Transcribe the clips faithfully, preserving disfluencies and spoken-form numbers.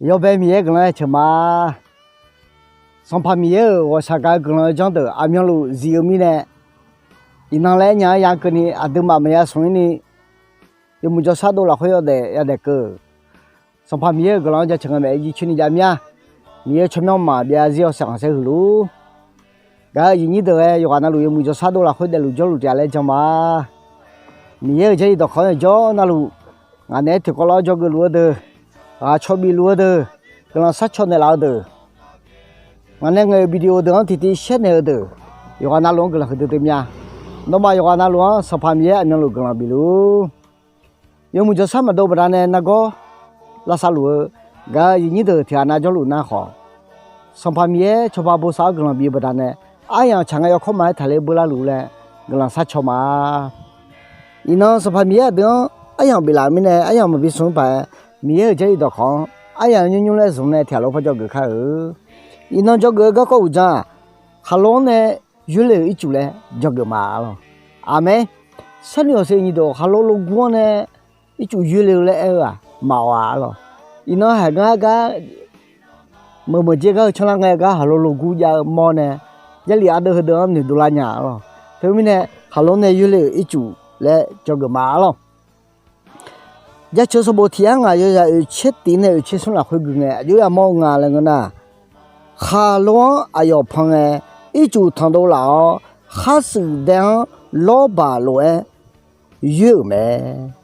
Yawbae Miqyaer guiqlanq-aer ceuq ma. Sanqpaq Miqyaer-euq ghawqshaq gaq-eu guiqlanq-eu janr deuq aqmyanluf zif-eu mirnae, iqnan laer aernya-anr ya keuvni aqduimaf maqya smq-ir ni, yawmuiq jawrshar dov lafkhoer yawdaef yadaef keuv. Sanqpaq Miqyaer-euq guiqlanq-anr jaceuq ngae maeq-aer jircoer ni jav mir-a. Miqyaer tsawrmyanr maqbyav zarzir yawshaef khanqsaer huiq luf. Gaq-euq aqyuif nyir deuq-aer yawqghaq navluf yawmuiq jawrshar dov lafkhoer daefluf jawrluf taef-a laer jan ma. Miqyaer-euq jarlif dawqkawq-anr jawr navluf, ngaq naeq-aer tiqkawv lawr dzawgeuf luf-eu deuq, ghaq caw bif luf-eu deuq, guiqlanq sharcaw naeqlaf-eu deuq, ngaq nae ngaeq-euq video deuq-anr tiqtiv shaer naeq-eu deuq, yawqghaq navluf-anr guiqlanq huiqdui dui mya. Nawmaf yawqghaq navluf-anr Sanqpaq Miqyaer aqmyanluf guiqlanq bif luf-ur. Yawmuiq jawrshar maqdov baqdanae nargawr lavsav luf-eu gaq-euq aqyuif nyir deuq tiqghaq nav jawrluf nar khawf, Sanqpaq Miqyaer cawba bosav-awr guiqlanq bif-eu baqdanae, aryamq tsaq ngae yawkawr ma-aer taqler beular luf laer guiqlanq sharcaw ma. Iqnan Sanqpaq Miqyaer aqdui-anr aryamq biflaf-euq mirnae, aryamq maqbi smq-ir paq-aer, Miqyaer-euq jarlif dawqkawq-anr aryamq nymr nymr laer zmq nae tiqghaq lof par dzawgeuf kar-eu. Iqnan dzawgeuf-eu garkawv uqdzan-aq, khaqlo-anr nae yoerle-euq ircuf laer dzawgeuf ma-a lawq. Aqmeq. Sharnoeq hawsher nyiq dawq khaqlo logur-anr nae ircuf yoerle-eu laer aer-eu-aq maqawq-a lawq. Iqnan haiq gar gar meuq meuq dzer gar heu canlar ngae gar khaqlo logur jav-eu mawr nae, jarlif ardeuv heudeuv-anr noeqdov lar nya-a lawq. Teumirnae khaqlo-anr nae yoerle-euq ircuf laer dzawgeuf ma-a lawq. Jaceuq sanqbof tiq yar ngaq yawzaq oeqtser tiq nae oeqtser smr lafkhoer gui ngae aqjox yamawr-eu nga laer ngeur nar, khaqlo-anr aqyawf pan ngae, ircuf tanqdov laf-awr, kharshuif dae-anr lawrbaq lof-aer yoer-euq mae.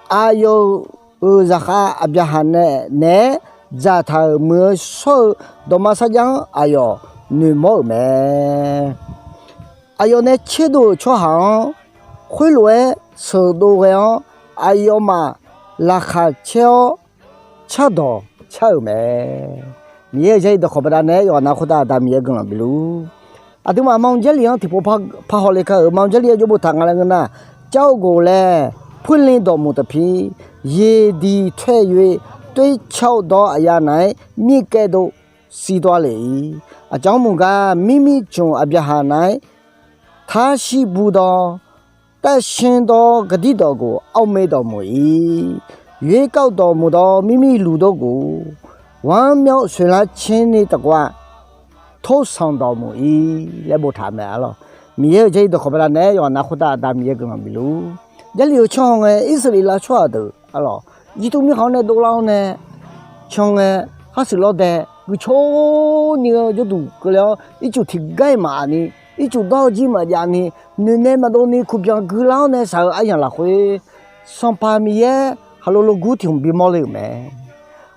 Aqyawf-euq zaqkhav Aqbyaqhaq nae naeq-aer dzaqtaq-euq muiq-eu shawr-eu dawqma sarjax-anr aqyawf noeqmawr-euq mae. Aqyawf nae tserdov-euq tsawrhaq-anr khoerlof-aer sheuqdov ghae-awr, aqyawfmaf laqkhaq caer-awr cardawq car-euq mae. Miqyaer-euq jarlif dawqkawq baqdanae-aer yawqghaq nav khoertav Aqda Miqyaer guiqlanq bif luf-ur. Aqduimaf ma-eu jarlif-anr tiqpov par haw le kar-euq ma-eu jarlif-anr jawrbo taq nga laer ngeur nar, car-eu ghof laer, puirlin dawqmuq taqpir, yeqdiq taeyoe, toercar-eu dawr aqya naq-aer mirkaev dov siv dov-a le-ir. Aqcawq-anr maqgar mirmir cmq Aqbyaqhaq naq-aer tarshir bu dawr, tarsher dawr, gaqdir dawq ghof, armae dawqmuq-ir, yoerkar-eu dawqmuq dawr, mirmir luq dawr ghof, ghawqmyanr soeqlar caer ni taqkov-a, torsanq dawqmuq-ir laer boftaq mae-a lawq. Miqyaer-euq jarlif dawqkawq baqdanae-aer yawqghaq nav khoertav Aqda Miqyaer guiqlanq bif luf-ur. Jarlif-euq tsawrhaq ngae, Irsaqleqlav tsawrhaq deuq-a lawq, Irjirtuv mirkhanq-anr nae dovlar-awr nae, can ngae, kharshuif lawrdae guicoer ni-eu jawrduq keuvle-awr, ircuf tiqgar-iq maqaf ni, ircuf dawr-eu jir maqjav ni, noeqnae maqdov ni kuqbyanq guilar-awr nae shaq-eu aryamq lafkhoer, Sanqpaq Miqyaer khaqlo logur tiq hmq bimawr le-euq mae.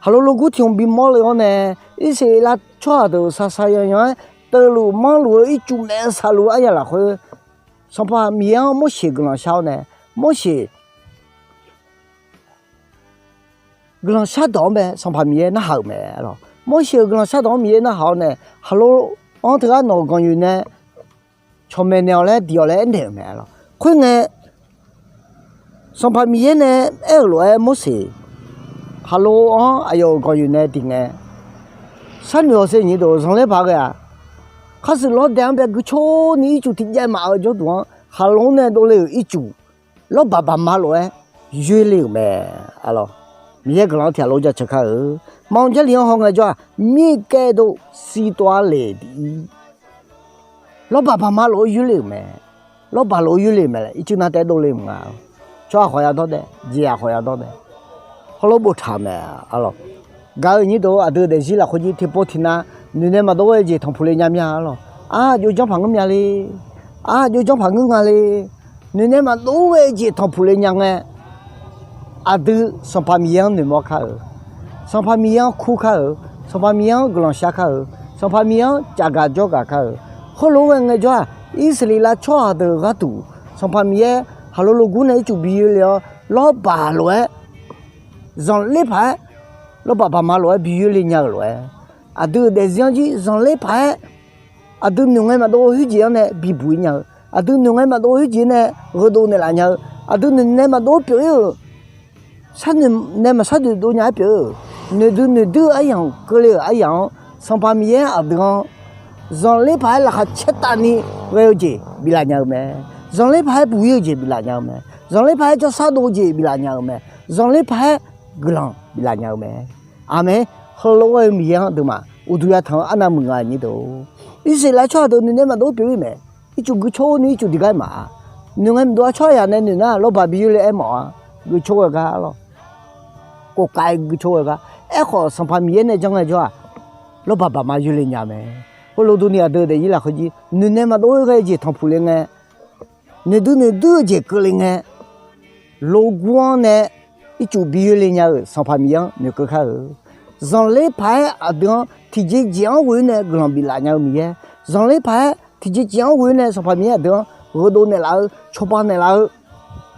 Khaqlo logur tiq hmq bimawr le-awr nae, Irsaqleqlav tsawrhaq deuq shaqshaq yanyan-aer teuluf manrluf-eu ircuf maeq-eu shaqluf-eu aryamq lafkhoer, Sanqpaq Miqyaer-anr Morseq guiqlanq shar-awr nae, Morseq guiqlanq shardawq-anr bae Sanqpaq Miqyaer narhaq-euq mae-a lawq. Morseq-euq guiqlanq shardawq-anr Miqyaer narhaq-awr nae, khaqlo-anr teughaq nawq-euq ganqyoeq nae cawqmaeq naeq-awq laer diq-awq laer aernaeq-euq mae-a lawq. Khoerngae, Sanqpaq Miqyaer nae aer-euq lof-aer Morseq khaqlo-anr aqyawf-euq ganqyoeq nae diq ngae, sharnoeq hawsher nyiq deuq zanqler paq ghae-aq, kharshuif lawrdae-anr bae guicoer ni ircuf tiqjaev maf-eu jawrduq-anr khaqlo-anr nae dovle-euq ircuf lawrbaq baqma lof-aer yoerle-euq mae-a lawq. Miqyaer guiqlanq-anr tiq ghaq lof jaceuq kar-eu. Maqanr Jarlif-anr hawngae jawr-aq, mirkaev dov siv tov-a le diq-ir. Lawrbaq baqma lof-aer yoerle-euq mae. Lawrbaq lof-aer yoerle-euq mae laer ircuf nar taef-aer dovle-euq nga. Tsawrhaq khawf ya dawr daef, jeq-aq khawf ya dawr daef. Hawlof boftaq-euq mae-a lawq. Gaq-euq nyir deuq-or, aqdui daefzir lafkhoer jir tiqpov tiqnav noeqnaeq maqdov ghae-eu jeq tanqpuq le nya mir-a lawq. Aq, aqjox janrpaq ngeur mya le. Aq, aqjox janrpaq ngeur nga le. Noeqnaeq maqdov ghae-eu jeq tanqpuq le nya ngae, aqdui Sanqpaq Miqyaer-anr noeqmawr kar-euq, Sanqpaq Miqyaer-anr kur kar-euq, Sanqpaq Miqyaer-anr guiqlanq shar kar-euq, Sanqpaq Miqyaer-anr cafgaq jawrgaq kar-euq, khoerlof-aer ghae ngaejawr-aq, Irsaqleqlav tsawrhaq deuq gharduq Sanqpaq Miqyaer khaqlo logur nae ircuf bi yoerle-awr, lawrbaq lof-aer zanqler paq-aer, lawrbaq baqma lof-aer bi yoerle nya-euq lof-aer, aqdui-euq daefzir-anr jir zanqler paq-aer, aqdui noeqngae maqdov-eu khoerjeq-anr nae bibuq-ir nya-eu, aqdui noeqngae maqdov-eu khoerjeq nae gheudov naeqlaf nya-eu, aqdui noeqnaeq maqdov-eu pyeuf-ir-euq, sharnoeq nae maqshar doeq dov nya-aer pyeuf-eu, noeqdui noeqdui-eu aryamq keuvle-euq aryamq-anr, Sanqpaq Miqyaer aqdui-anr zanqler paq-aer laqkhaq caertavni ghae-eu jeq biflaf nya-eu mae. Zanqler paq-aer buq-ir-eu jeq biflaf nya-eu mae. Zanqler paq-aer jawrshar dov-eu jeq biflaf nya-eu mae. Zanqler paq-aer guiqlanq biflaf nya-eu mae. Aqmeq. Heulof-aer Miqyaer-anr aqduimaf uqduq yatanq-eu arnavmaqnga nyir deuq-or, Irsaqleqlav tsawrhaq deuq noeqnaeq maqdov pyeuf-ir mae. Ircuf guicoer ni ircuf tiqgar-ir ma-a. Noeqngae maqdov-a tsawrhaq yaq nae noeq nar lawrbaq bi yoerle-aer mawf-a. Guicoer ghae gar lawr. Kofkav-aer guicoer ghae gar. Aerkhawf Sanqpaq Miqyaer nae janr ngaejawr-aq, lawrbaq baqma yoerle nya mae. Khoerlof durni aqdui daefzir lafkhoer jir noeqnaeq maqdov-aer ghae-eu jeq tanqpuq le ngae, noeqdui noeqdui-eu jeq keuvle ngae, logur-anr nae ircuf bi yoerle nya-euq Sanqpaq Miqyaer-anr noeqkeuv kar-euq. Zanqler paq-aer aqdui-anr tiqjeq jeq-anr ghoe-ir nae guiqlanq biflaf nya-eu Miqyaer, zanqler paq-aer tiqjeq jeq-anr ghoe-ir nae Sanqpaq Miqyaer aqdui-anr gheuqdov naeqlaf-eu, cawba naeqlaf-eu,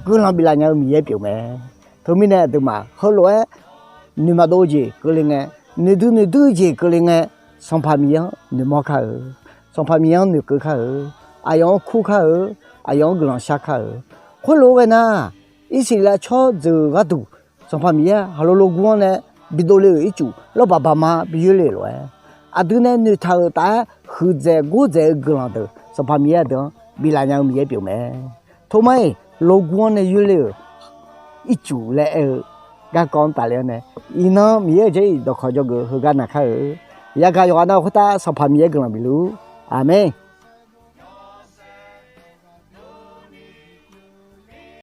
guiqlanq biflaf nya-eu Miqyaer pyeuf mae. Teumirnae aqduimaf heulof-aer noeq maqdov-eu jeq keuvle ngae, noeqdui noeqdui-eu jeq keuvle ngae, Sanqpaq Miqyaer-anr noeqmawr kar-euq. Sanqpaq Miqyaer-anr noeqkeuv kar-euq. Aqyawf-anr kur kar-euq. Aqyawf-anr guiqlanq shar kar-euq. Khoerlof-aer ghae nar, Irsaqleqlav tsawrjeuq gharduq Sanqpaq Miqyaer haqlo logur-anr nae bidov le-euq ircuf lawrbaq baqma bi yoerle lof-aer, aqdui nae noeqtaq-euq taf-aer huiqdzaeq gordzaeq-eu guiqlanq deuq Sanqpaq Miqyaer aqdui-anr biflaf nya-eu Miqyaer pyeuf mae. Tormar-iq logur-anr nae yoerle-euq ircuf laer aer-eu garkawv-anr tafle-awr nae, iqnan Miqyaer-euq jarlif dawqkawq dzawgeuf heugar naq kar-euq. Yagaq yawqghaq nav khoertav Sanqpaq Miqyaer guiqlanq bifluf-ur. Aqmeq.